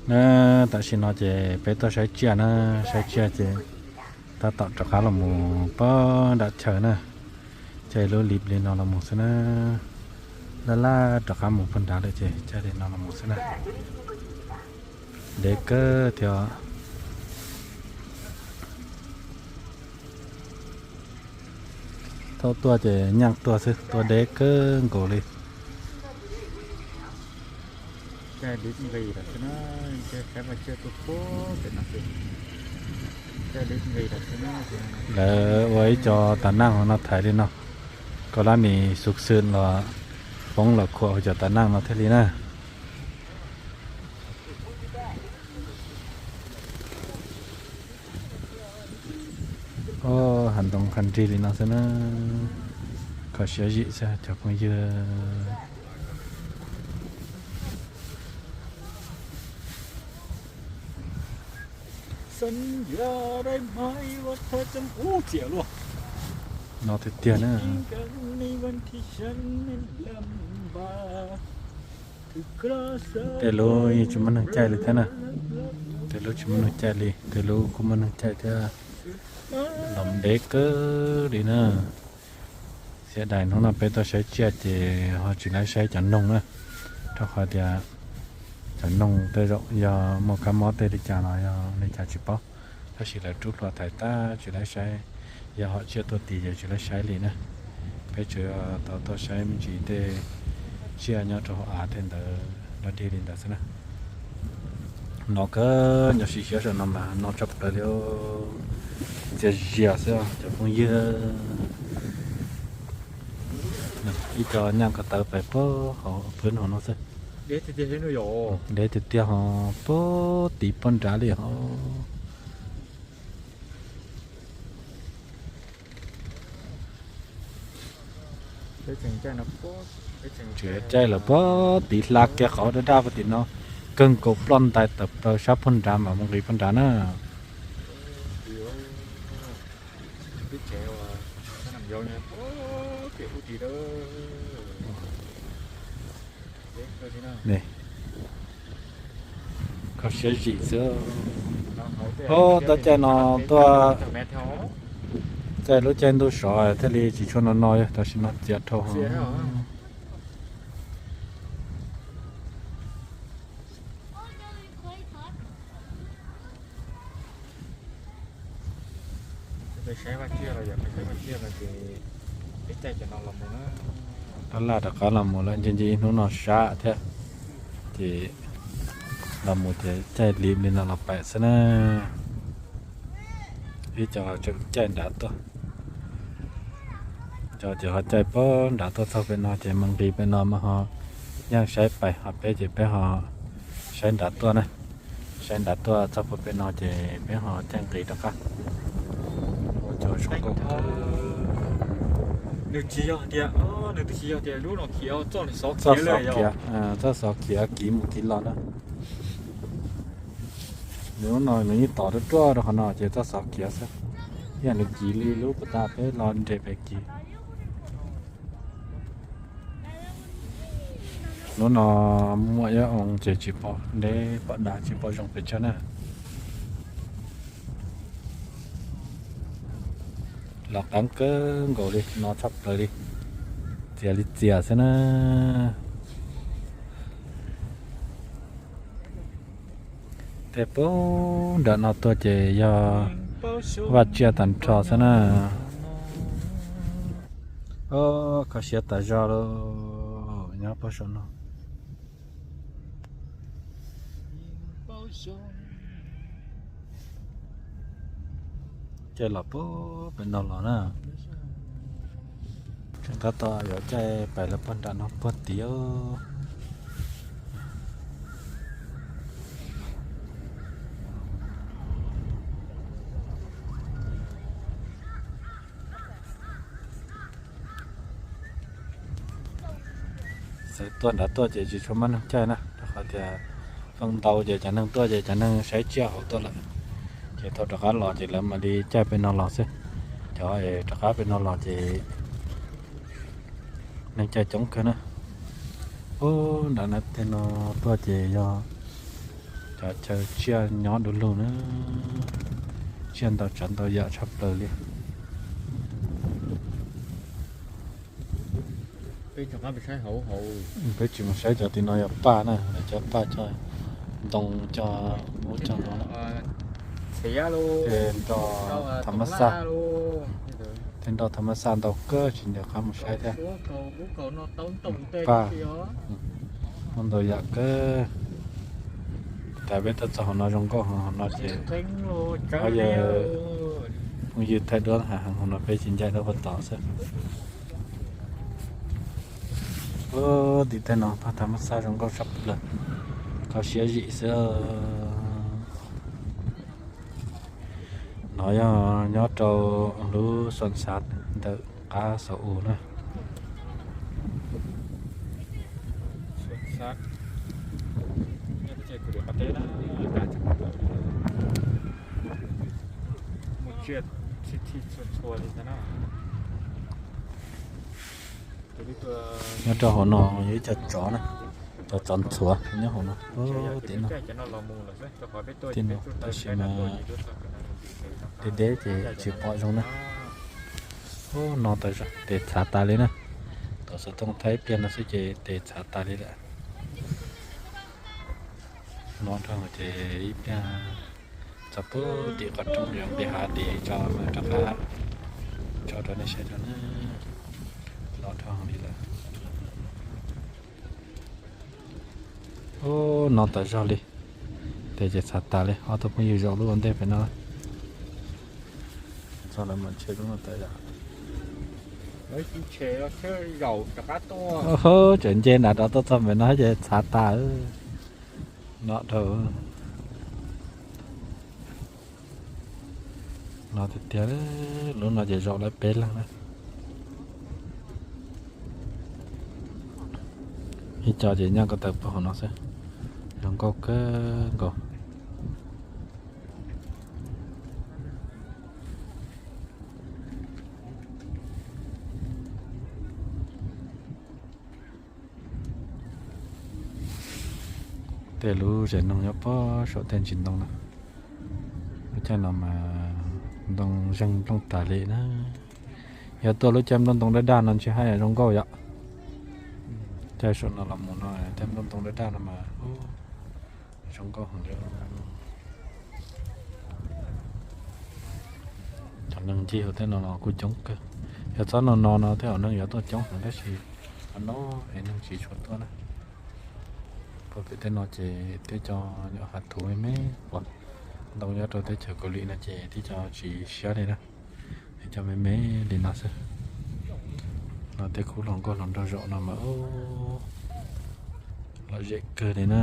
Na, tam sim no ces peb tuaj saib tsiaj na, saib tsiaj ces tab tom rov qab los mus pog nram chaw na, caij lub li li no los mus xwb na, laj laj rov qab mus pog nrad lawm ces caij li no los mus xwb na, deb kawg thiab. Thaum tuaj ces nyeej tuaj xwb, tuaj deb kawg nkaus li. Lawv ua ib co tas neej hauv no thaiv li no, kom lab nis xu xwm los poob los khuam hauv cov tas neej no thiaj li na. Hav ntoo qha nrig li no xwb na, kho siab zim xwb cov phooj ywg. No tiag tiag na. Tej lub yeej tsis muaj neeg caij li thiab na. Tej lub tsis muaj neeg caij li, tej lub kuj muaj neeg caij thiab. Los deb kawg li na. Xiab dais hnub no peb tuaj saib tsiaj ces ho tsis laib saib cov noog na, rau qhov tias cov noog tej zaum yog muaj kab mob tej li cas los yog li cas tsis paub, tab sis lawv rub hlua thaiv tag tsis laib saib. Yog hom tsiaj tuaj tis ces tsis laib saib li na. Peb tsuas tau tuaj saib me ntsis tej tsiaj nyob rau hauv av tej ntawd dog dig li ntawd xwb na. No kawg nyob sib xyaw saum no mas no tshaj plaws li, txias zias xwb cov phooj ywg. Ib co nyaj ko taw pais pog hauv pwb no no xwb. Deb tiag tiag ho pog tid pog nrad li ho. Tseem caij lawm pog tid hla kiag qhov daj daj pog tim no, kawg nkaus ploj ntais tawm plaws sab pog nrad mas mus nqis pog nrad na. Kho siab zim xwb. Tab caij no tuaj, caij lub caij ntuj sov thiaj li tsis tshua no no, tam sim no txias dhau. Laj laj rov qab los mus lawm, ntshe ntshe ib hnub no sab thiab, ces los mus ces caij li li no los pais xwb na. Ib co tseem caij nrad tuaj, co ces ho caij pog nrad tuaj txog pem no ces mus nqis pem no mas ho yeej saib pais, ho peb ces peb ho saib nrad tuaj na. Saib nrad tuaj txog puag pem no ces peb ho caij nqis rov qab. Ua cov zoo nkauj kawg. Nws tsis yog tias, nws twb tsis yog tias lub no khiav, txoj xov khiav, txoj xov khiav kiv mus kiv los na. Nws lub no nws yeej tom ruaj ruaj rau qhov no ces txoj xov khiav xwb. Ib yam nws kiv li lub puag ta peb los nres pem kiv. Lub no muaj ib oo ces tsis pom deb pom dav tsis pom zoo pes tsawg na. Los qeeb kawg nkaus li no tshaj plaws li, txias li txias xwb na. Tej puag nram no tuaj ces yog vaj tsiaj tag nrho xwb na. Kho siab tas zog lauj, nyob puag saum no. Caij los puag pem no los na. Tseem tab tom yuav caij pais lawv puag nram no puag tid. Xav tuaj nrad tuaj ces tsis tshua muaj neeg caij na, rau qhov tias feem ntau ces cov neeg tuaj ces cov neeg saib tsiaj hauv tuaj lawm, ces thaum rov qab los ces lawv mam li caij pem no los xwb. Cov rov qab pem no los ces neeg caij coob kawg na. Ub, nrad na tej no tuaj ces yog Cov chaw tsiaj nyob du lug na, tsiaj ntau tsav ntau yam tshaj plaws li. Peb tsis mus saib cov tim no yog paj na, lawv cov paj cog ntoo cog ub cog no, nrog tham mas xaj, thiab nrog tham mas xaj ntau kawg tsis nco qab mus saib thiab. Paj muaj ntau yam kawg. Tas peb tuaj txog hauv no zoo nkauj heev, hauv no ces phooj ywg thaij duab heev, hauv no peb tsis ncaim duab puag tod xwb. Tim tej no paj tham mas xaj zoo nkauj tshaj plaws, kho siab zim xwb. No yog nyob rau lub Xuân Sat ntawm qab Xaus Us na. Nyob rau hauv no yog ib co tsov na, cov tsov ntxhuav nyob hauv no. Tim no, tim no tab sis mas deb deb ces tsis pom zoo na. No tas zog tes txhav tas li na. Tau xov tooj thaij ib pliag no xwb ces tes txhav tas li lawm. No dhau ces ib pliag txog puag tim qhov rooj yog nqis hav dim tso mas rov qab tso rau nej saib rau na. No dhau li lawm. Ub, no tas zog li. Tes ces txhav tas li, ob tug phooj ywg zaum lub ua ntej pem no. Txog lawv mam ntshe lub no tas yom. Tseem nce nram rov tuaj txog pem no ces txhav tas. No dhau. No tiag tiag, lub no ces zaum lawv peb leeg na. Ib co ces nyob ko taw puag hauv no xwb. Zoo nkauj kawg nkaus. Tej lub zes noog nyob puag saum tej ntsis ntoo na. Lub caij no mas ntoo zeeg nplooj tas li na. Yog tuaj lub caij nplooj ntoo daj daj no ntshe haj yam zoo nkauj yom. Caij saum no los mus no tej nplooj ntoo daj daj no mas zoo nkauj heev li. Cov neeg ncig hauv tej no los kuj coob kawg. Yog txhob no no no tej zaum neeg yuav tuaj coob heev tab sis qhov no es neeg tsis tshua tuaj na. Puag pem tej no ces tej co nyuam hav thuv me me, ntoo nyob rau teb chaws Kaus Lim no ces tej co tsis siab li na. Tej co me me li no xwb. No tej khub hluas nkauj hluas nraug zaum no mas lom zem kawg li na.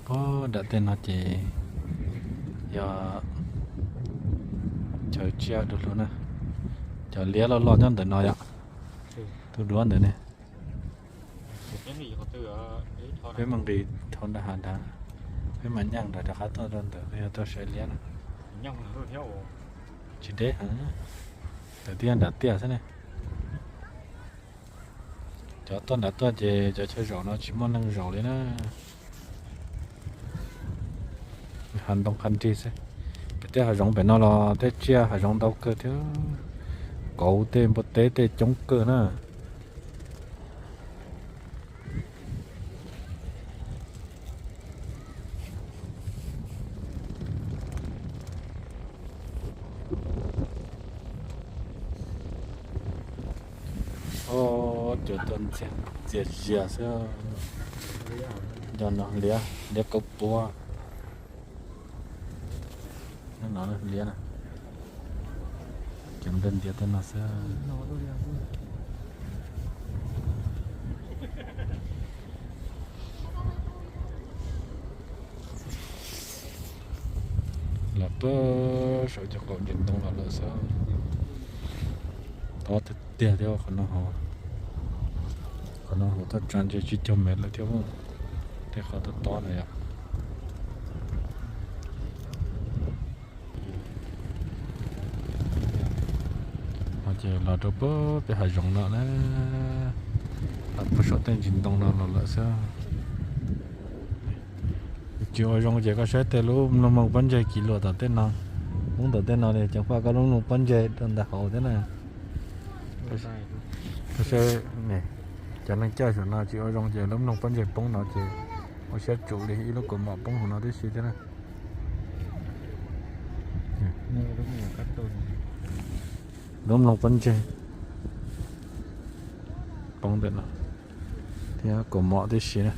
Puag nram tej no ces yog chaw tsiaj du lug na. Cov liab loj loj nyob ntawm no yom. Tus duab ntawd ne. Peb mam nqis dhau nram hav ntawd, peb mam nyeej nram rov qab tuaj rau ntawd, peb yuav tuaj saib liab na. Tsis deb heev, ntawm tiaj nram tiaj xwb ne. Cov tuaj nram tuaj ces cov chaw zaum no tsis muaj neeg zaum li na. Hav ntoo qab nrig xwb. Pem tej hav zoov pem no los tej tsiaj hav zoov ntau kawg thiab, kauv tej npua teb tej coob kawg na. Cua tuaj ntxias zias xwb. Cov no liab, liab kaub puab. Liab na, cov ntiav ntiav tej no xwb. Los puag saum cov qaum ntsis ntoo los lawm xwb. Tob tiag tiag thiab qhov no, qhov no hauv toj tsa ntshe tsib caug mev lawm thiab. Tej qhov tob tob no yom. Ces los rau puag pem hav zoov no na, los puag saum tej ntsis ntoo no los lawm xwb. Tsis ua zoo ces koj saib tej lub mloog mloog pob ntseg kiv luam tom tej no, poob tom tej no li, ceev faj koj lub mloog pob ntseg rau ntawm hauv thiab na. Koj saib, cov neeg caij saum no tsis ua zoo ces lub mloog pob ntseg poob no ces ua siab tsum li, ib lub kaus mom poob hauv no tib si thiab na. Lub mloog pob ntseg poob ntawm no thiab kaus mom tib si na.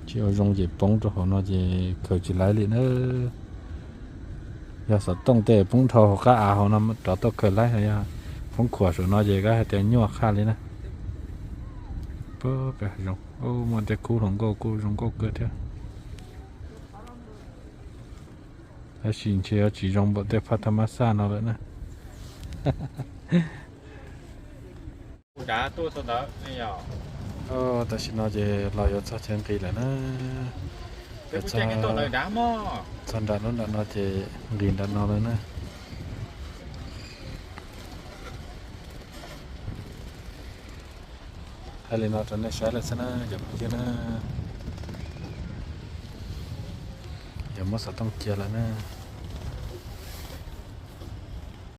Tsis ua zoo ces poob rau hauv no ces khaws tsis laib li na. Yog xov tooj tej poob dhau hauv qab av hauv no rov tau khaws laib, yog poob khuam saum no ces koj hais tias nyuaj qhaj li na. Puag pem zoov, muaj tej khub hluas nkauj kuj zoo nkauj kawg thiab. Tab sis ntshe yuav tsis zoo npaum tej phaj thab mab xaj no lawm na. Tam sim no ces los yuav txog chaw nqis lawm na. Yuav txog nram lub nram no ces nqis nram no lawm na. Hais li no rau nej saib lawm xwb na cov phooj ywg na. Yuav muab xov tooj cia lawm na.